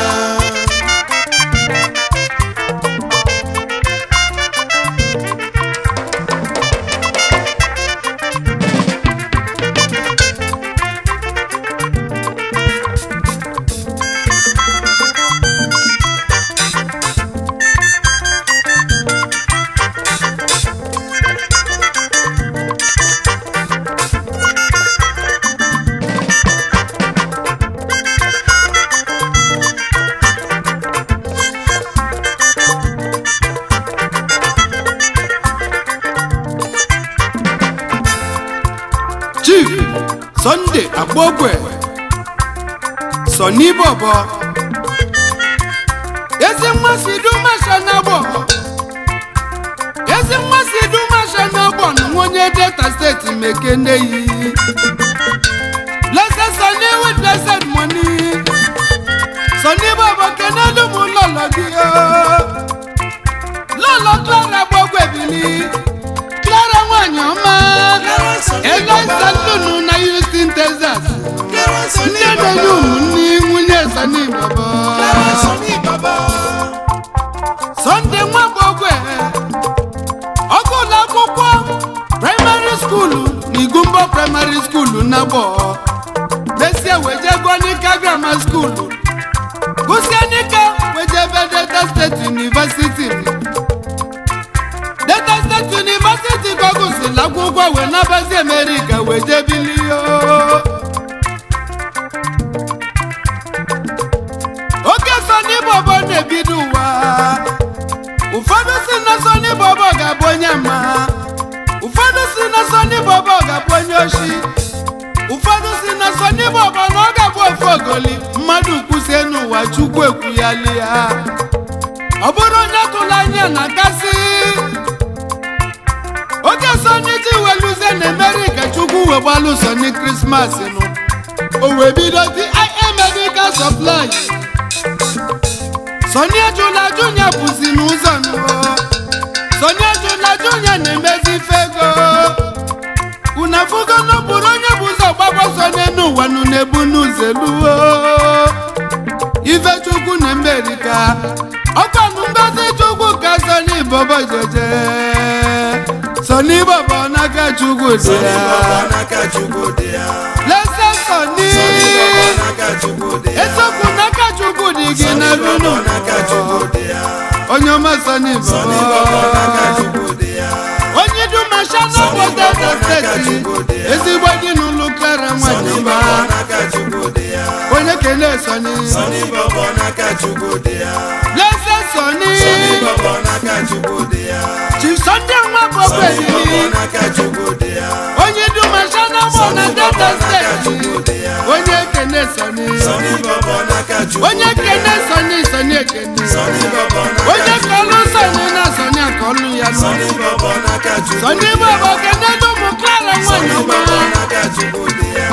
Chief Sunday Agbogwe, Sọnị Bọbọ, ezi mmasị dumasha n'agbọ, ezi mmasị dumasha n'agbọ na nwa onye Delta Steeti mekeneyi. Blessed Sọnị with blessed money. Sọnị Bọbọ, kenelu m lọlọ gị o, lọlọ Clara Agbogwe bili, Clara nwanyị ọma. Elisa Nnụnụ na Houston, Texas, ndị na-enye ụmụnne nwunye Sọnị Bọbọ. Sunday Nwagbogwe, ọgụ ụlọ akwụkwọ primary school na Igumbo Primary School n'Agbọ, mesie wejego n'Ika Grammar School, gụsịa n'Ika wejebe Delta State University. Delta State University ka ọ gụsịrị akwụkwọ wee nabazi Amerika wee jebilio. Oge Sọnị Bọbọ na-ebido ụwa, ụfọdụ si na Sọnị Bọbọ ga-abụ onye ama, ụfọdụ si na Sọnị Bọbọ ga-abụ onye oshi, ụfọdụ si na Sọnị Bọbọ na ọ ga-abụ ofu ogoli mmadụ kwụsie n'ụwa. Chukwu ekwuyali ya, ọ bụrụ onye tụrụ anya na kasị. Oge Sọnị ji weluzie na Amerịka, Chukwu wee gbalụ Sọni Christmas nụ, o wee bido TIA Medical Supply. Sọni Ejula Junior bụzi n'ụzọ nụ. Sọni Ejula Junior na-emezi ife ego. Unu afụgo n'okpuru onye bụ ụzọ gbagba ọsọ n'elu ụwa nụ na-ebu n'ụzọ eluo. Ifechukwu na mberika ọkwanụ ngozi Chukwu ka Sọni Bobo jeje. Sọni Bobo n'aka Chukwu dị Sọni ya. Bobo n'aka Chukwu dị ya. Lese Sọni. Sọni Bobo n'aka Chukwu dị ya. Eziokwu n'aka Chukwu dị gị Sọni na Bobo runu. n'aka Chukwu dị ya. Onye ọma Sọni Sọni Bobo n'aka Bobo. Chukwu dị ya. Onye dumasha Sọni n'obodo Bobo Delta n'aka Steeti. Chukwu dị ya. Ezigbo dị n'ụlọ Clara Sọni Nwanyịba. Bobo n'aka Chukwu dị ya. Onye kele Sọni. Sọni Bobo n'aka Chukwu dị ya. Lese Sọni. Sọni Bobo n'aka Chukwu dị ya. Chief Sunday Nwabogwe Sọni Bobo bili. n'aka Chukwu dị ya. Onye dumasha n'obodo Sọni na Bobo Delta n'aka Steeti. Chukwu dị ya. Onye kene Sọni. Sọni Bobo n'aka Chukwu Onye dị ya. kene Sọni, Sọni ekene. Sọni Bobo n'aka Onye Chukwu kọlụ dị ya. Sọni na Sọni akọlụ ya nụ. Sọni Bobo n'aka Chukwu Sọni dị ya. Bobo kene n'ụmụ Clara Sọni nwanyị Bobo ọma. n'aka Chukwu dị ya.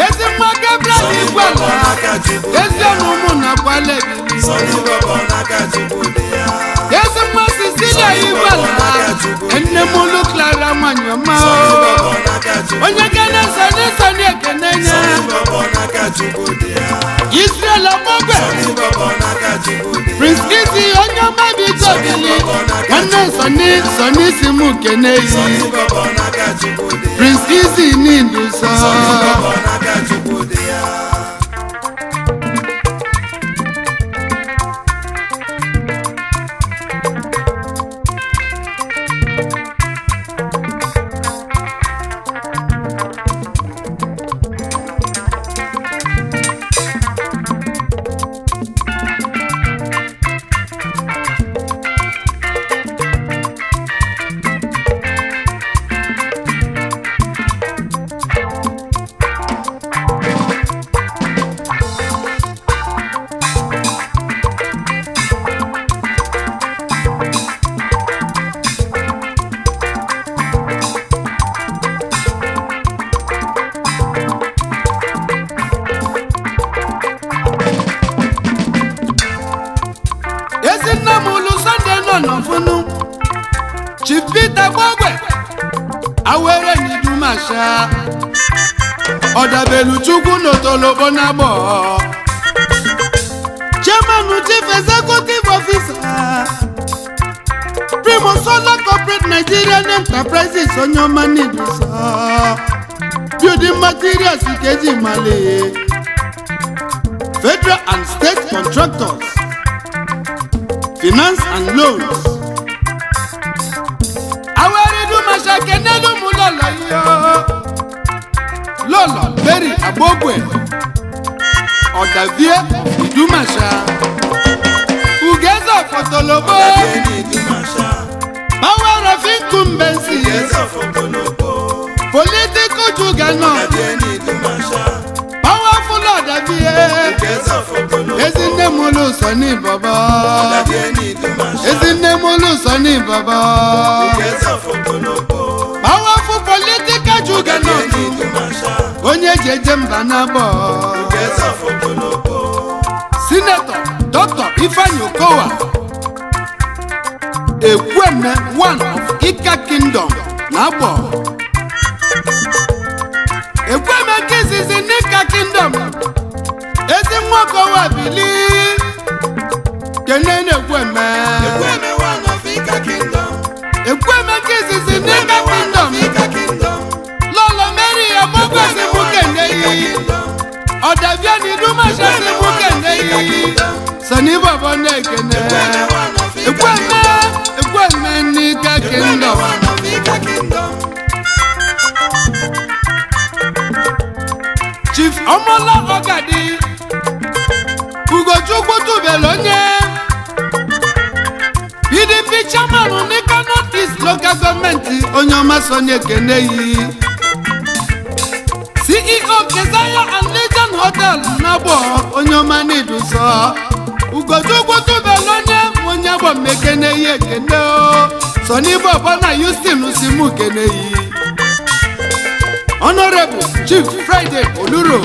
Ezi nwa Gabriel Sọni Bobo Igwala. n'aka Chukwu dị Ezi ya. ọmụmụ na kwale bili. Sọni Bobo n'aka Chukwu dị ya. Ezi nwa Cecilia Sọni Bobo Igwala. n'aka Chukwu dị Nne ya. m ụlụ Clara nwanyị ọma. Sọni Bobo n'aka Chukwu Onye dị ya. kene Sọni, Sọni ekene nye. Sọni Bobo n'aka Chukwu dị ya. Israel Ọgbọgwe. Sọni Bobo n'aka Chukwu dị ya. Prince Izzy onye ọma bi Sọni jobili. Bobo n'aka Nwanne Chukwu Sọni, Sọni si mụ kene Sọni yi. Bobo n'aka Chukwu dị ya. Prince Izzy n'Ilu sọ. Sọni Bobo n'aka Chukwu dị ya. Ezinne m ụlụ Sunday nọ n'ọfụnụ. Chief Peter Gbogwe awere n'idumasha ọdabelu Chukwu n'otolokpo n'agbọ. Chairman, Chief Executive Officer, Primo Solar Corporate Nigerian Enterprises, onye ọma n'idusa building materials keji male federal and state contractors, finance and loans. Awẹ́rìndúmọ̀ṣẹ́ kẹ́nẹ́dùnmú lọ́lọ́ yìí o. Lọ́lọ́ Mary Agbógbè, Ọ̀dàvíẹ́ Ìdúmọ̀ṣà. Ugeze Fọ̀tọ̀lọ́bọ̀, Ọ̀dàbí ẹni Ìdúmàṣà. Power of incumbency, Ugeze Fọ̀tọ̀lọ́bọ̀. Political juggernaut, Ọ̀dàbí ẹni Ìdúmàṣà. Powerful Ọ̀dàvíẹ́. Ugeze Fọ̀tọ̀lọ́bọ̀. Ezinne m ló sọ ní bàbá. Ọ̀dàbí ẹni Ìdúmàṣà. Ezinne m ló sọ ní bàbá. Ugeze Fọ̀tọ̀lọ́bọ̀. Powerful political Ọ̀dàbí juggernaut. ẹni Ìdúmàṣà. Onye jeje mba na-abọ. Ugeze Fọ̀tọ̀lọ́bọ̀. Sinetọ Dr. Ifeanyi Okowa, Ekwueme one of Ika Kingdom na-agbọ. Ekwueme nke izizi n'Ika Kingdom. Ezi nwa Okowa bili kene na-Ekwueme. Ekwueme one of Ika Kingdom. Ekwueme nke izizi n'Ika Ekwueme one Kingdom. of Ika Kingdom. Lọlọ Mary Agbogwesi Ekwueme mụ one of kene Ika yi. Kingdom. Ọ̀dàbíà ni Dúmọ̀ṣẹ́ sí mú kene yi. Sọ̀ni bọ̀bọ̀ na-ekene. Ekwueme one of Ika Ekwueme, Kingdom. Ekwueme n'Ika Ekwueme Kingdom. one of Ika Kingdom. Chief Ọmọlá Ọ̀gàdì, Ugochukwu tubelu onye PDP chairman n'Ika North East Local Government, onye ọma Sọnị ekene yi. CEO Kezaya and Legend Hotel n'Agbọ, onye ọma n'Idusọ. Ugochukwu tubelu onye onye agbọ mmekene yi ekene o. Sọnị Bọbọ na Houston si mụ kene yi. Honorable Chief Friday Oluro,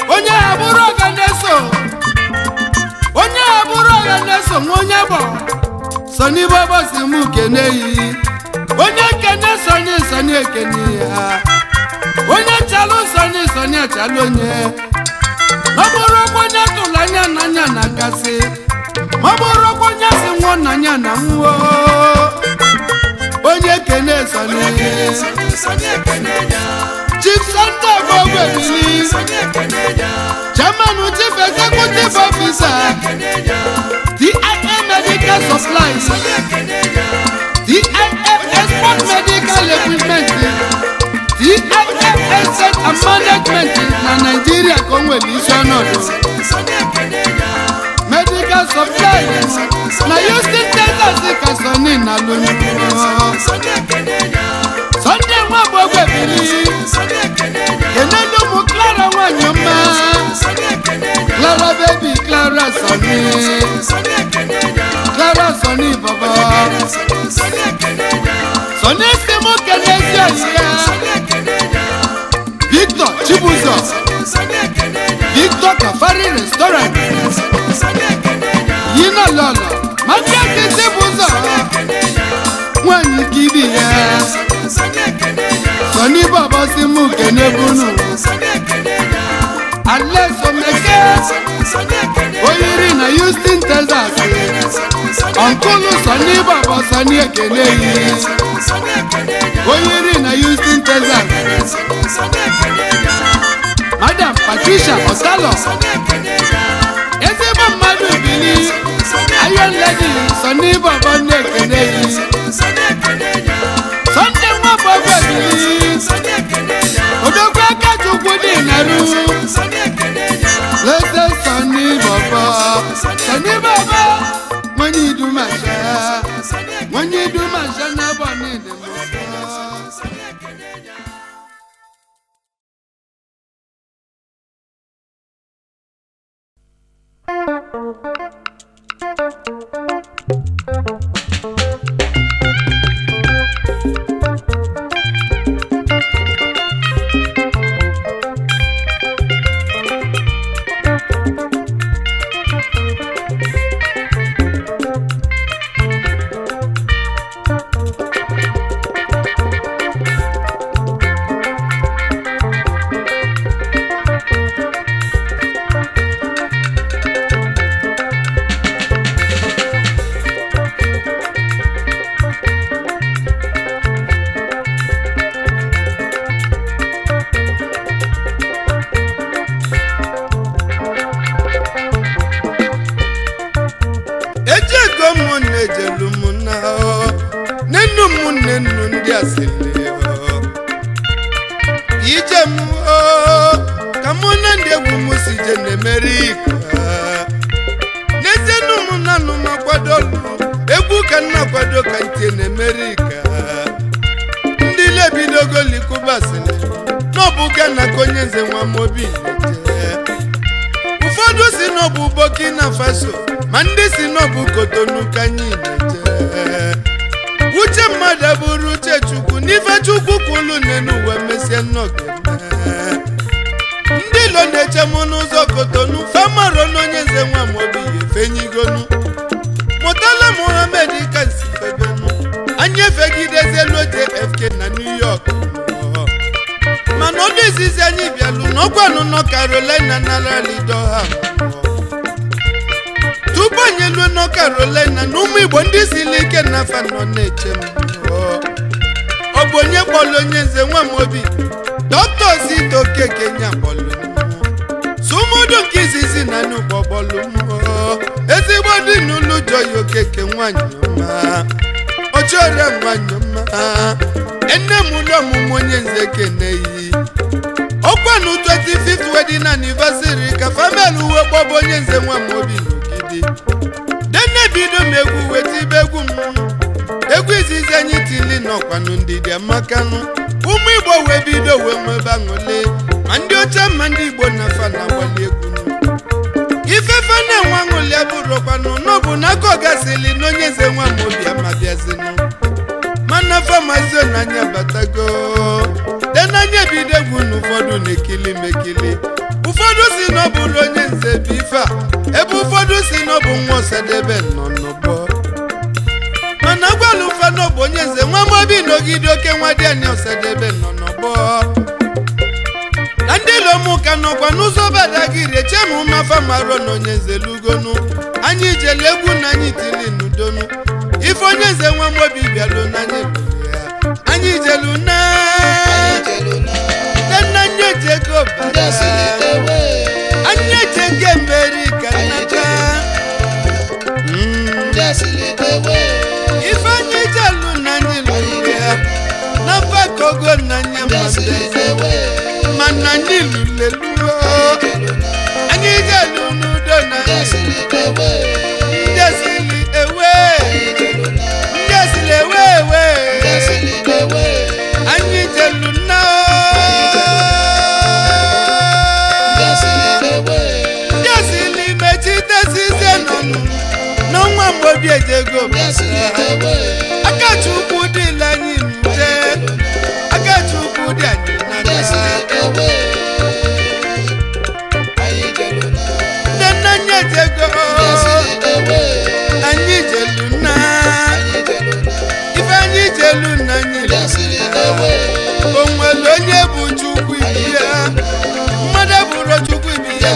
onye abụrụ ọga na-eso, onye abụrụ ọga na-eso nwa onye bụ Sọnị Baba si mụ kene yi. Onye kene Sọnị, Sọnị ekene ya. Onye chalụ Sọnị, Sọnị achalụ onye. Ma ọ bụrụ okwu onye tụrụ anya n'anya na kasị, ma ọ bụrụ okwu onye si nwụọ n'anya na nwụọ. Onye kene Sọnị. Chief Sunday Bogwebili, Chairman, Chief Executive Officer, TIA Medical Supplies, TIA Export Medical Equipment, TIA Asset and Management na Nigeria ka o nwere isi ọnọdụ. Medical Supplies na Houston, Texas ka Sọnị na lụrụ. Sunday Nwagbogwebili, kenelu ụmụ Clara nwanyị ọma, Clara baby, Clara Sọnị, Clara Sọnị baba. Sọnị si mụ kenezi ọyị ya, Victor Chibuzo, Victor Kafari Restaurant, yina lọlọ Matiasi Chibuzo, nwanyị kibi ya. Sọnị baba si mụ kene bunu Alesomeke oyiri na Houston, Texas. Ọnkụlụ Sọnị baba, Sọnị ekene yi oyiri na Houston, Texas. Madam Patricia Osalo, ezigbo mmadụ bili, Iron Lady, Sọnị baba na-ekene yi. Sunday Nwagbogwebili, odogwu aka Chukwu dị narụ lese. Sọnị baba, Sọnị baba, nwenye idumasha, nwenye idumasha na-abọ n'ịdị mụsọ. Eji ego m na-ejelu m na nenu m nenu ndị asịrị ije m o, ka mụ na ndị egwu m si je na-emeri ika n'ezienu m nanụ m akwado egwu ka nna kwado ka ntie na-emeri ika ndị lebidogo likubasịrị n'ọbụ Gana ka onye nze nwa mobi na-eje. Ụfọdụ si n'ọbụ Burkina Faso, ma ndị si n'ọbụ Kotonu ka anyị na-eje. Uche mmadụ abụrụ uche Chukwu n'ife Chukwu kwulu n'elu ụwa mesie nnọgeme. Ndị ilo na-eche m n'ụzọ Kotonu famaro na onye nze nwa m obi ya efenyigonu. Mụtala Muhammed ka nsi febenu anyị efegidezielu JFK na New York, mana ọdụ izizi anyị bịalụ n'ọkwanụ nọ Carolina na Raleigh. Tupu anyị eluo nọ Carolina na ụmụ Igbo ndị siri ike na afa nọ na-eche m. Ọ bụ onye kpọrọ onye nze nwa m obi, Dọkịta Zito Okeke nya kpọlụ m sumudu nke izizi na n'ụgbọ kpọlụ m. Ezigbo dị n'ụlọ Joy Okeke nwanyị ọma, ọchọrịa nwanyị ọma, ene m ụlọ ọmụmụ onye nze keneyi. Ọkwanụ 25th wedding anniversary ka famel uwe kpọbụ onye nze nwa m obi n'ogidi dene bido m egwu weta ibe egwu m. Egwu izizi anyị tili n'ọkwanụ ndidi amakanụ. Ụmụ Igbo wee bido wee nwebe aṅụle, ma ndị ọcha ma ndị Igbo na afa na-agbali egwu. Ifefe na-enwe aṅụli abụrụkwanụ n'ọbụ n'aka ọgasili na onye nze nwa m obi amabiazinụ, mana famazio n'anya batago. Na-ekili mekili, ụfọdụ si na ọ bụrụ onye nze bụ ife a, ebe ụfọdụ si na ọ bụ nwa Ọsadebe nọ n'ọgbọ. Mana gwalụ ụfọdụ ọ bụ onye nze nwa Amobi n'ogide oke nwa Diani Ọsadebe nọ n'ọgbọ. Na ndị ilomuka nọkwa n'ụzọ Badagiri echem mafa maro na onye nze lugonu. Anyị jele egwu na anyị tili n'udonu. Ife onye nze nwa Amobi bịalụ na anyị lụrụ ya. Anyị jelu na nna anyị ejego bata, anyị ejego Amerịka nata. Ife anyị jelu na anyị lụrụ ya na Bakogo na anyị amabeze, mana anyị lụleluo. Anyị jelu n'udo na anyị ndị asịlị ewe, ndị asịlị ewe ewe. Anyị jelu na ndị asịlị mechitesizie nọnụ n'ọnwa mgbobi ejego. Akachukwu dịla anyị n'ute, Akachukwu dị anyị n'aka. Ndị nna anyị ejego, anyị jelu na ife anyị jelu na anyị lụrụ. O nwere onye bụ Chukwu ibi ya? Mmadụ bụrụ Chukwu ibi ya.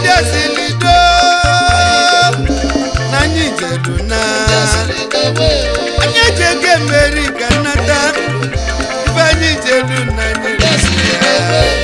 Ndị asịlị doo na anyị jelu na anyị ejego Amerịka nata. Ife anyị jelu na anyị lụrụ ya.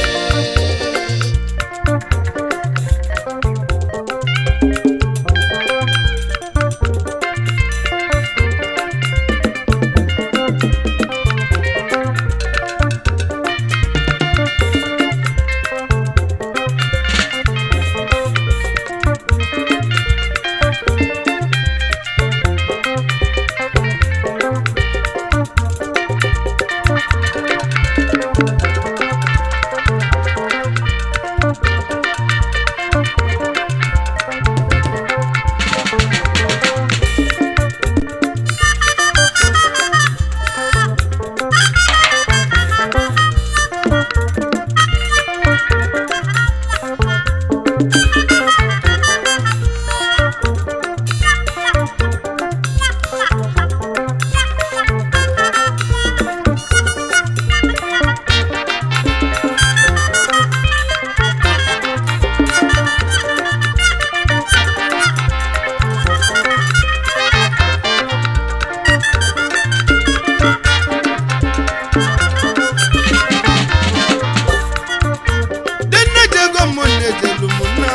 Denne jego m na-ejelu m na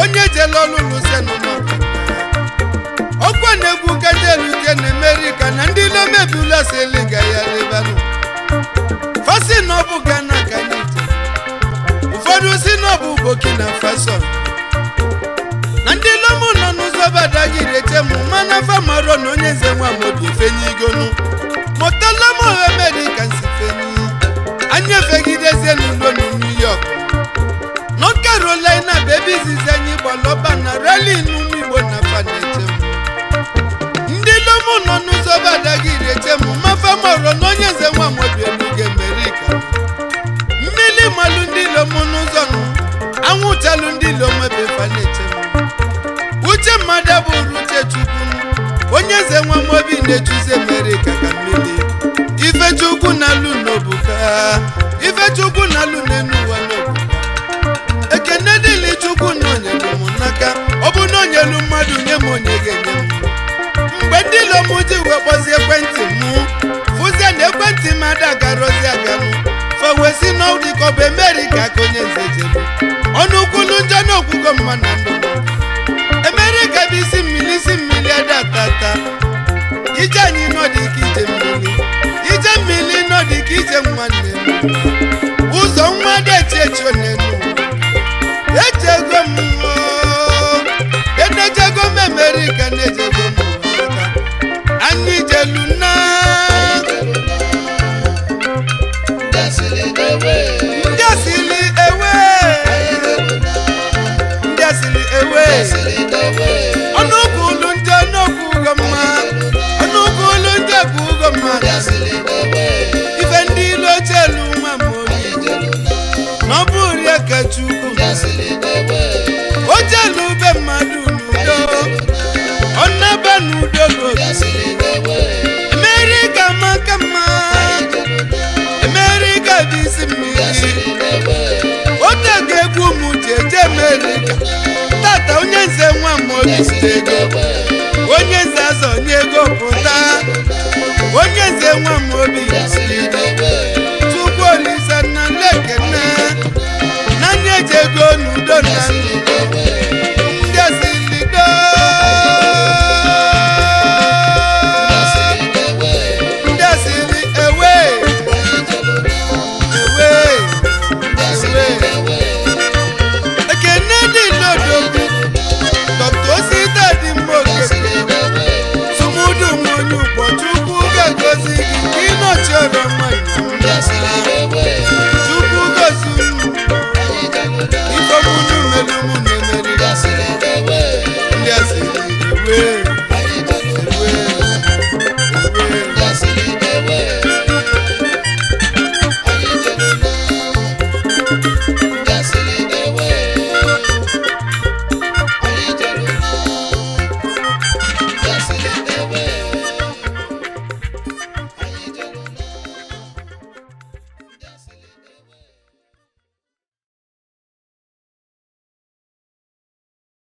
onye jelu ọlụlụ senụnọ ọkwa na-egwu kajelute na Amerịka na ndị lomebula siliga ya lebanụ fasi na ọ bụ Gana ka anyị jere, ụfọdụ si na ọ bụ Burkina Faso. Na ndị lomu nọ n'ụzọ Badagiri eche m, mana famaro na onye nze nwa Amobi efenye igonu mụtalamu Amerịka nsi fenyi. Anyị efegidezie n'ulo na New York, North Carolina bụ ebe izizi anyị gbalọba na rali n'ụmụ Igbo na fa na-eche m. Ndị lomu nọ n'ụzọ Badagiri eche m, mafa mọrọ na onye nze nwa Amobi elugo Amerịka. Mmiri malụ ndị lomu n'ụzọ nụ, anwụchalụ ndị lomu ebe fa na-eche m. Uche mmadụ abụrụ uche Chukwu nụ. Onye nze nwa Amobi na-echuzi Amerịka ka mmiri. Ifechukwu na-alụ n'obuka, Ifechukwu na-alụ n'enu ụwa n'obuka. Ekene dịlị Chukwu na onyelu m n'aka. Ọ bụ na onyelu mmadụ nye m, onye ga-enye m? Mgbe ndị ilom ji wee kpọzie ekwentị m, fụzie na ekwentị m adagarozi aganụ, fowesi na dịka ọ bụ Amerịka ka onye nze jelu. Ọnụ kwulu njọ na okwugo mma na ndụ m. Amerịka bụ isi mmiri, isi mmiri adatata. Ije anyị nọ dị ka ije mmiri, ije mmiri nọ dị ka ije nwanne m. Ụzọ nwa dị echi echi onenu echego m oo. Enechego m Amerịka, na-echego m ụwa. Anyị jelu na ndị asịlị ewe, ndị asịlị ewe. Ọnụkwụ ulu ndị ọnụkwụ ugo mma, ọnụkwụ ulu ndị ekwu ugo mma. Ife ndị ilu oche elu nwa m obi. ego. Onye nze azọ nye ego pụta. Onye nze nwa m obi.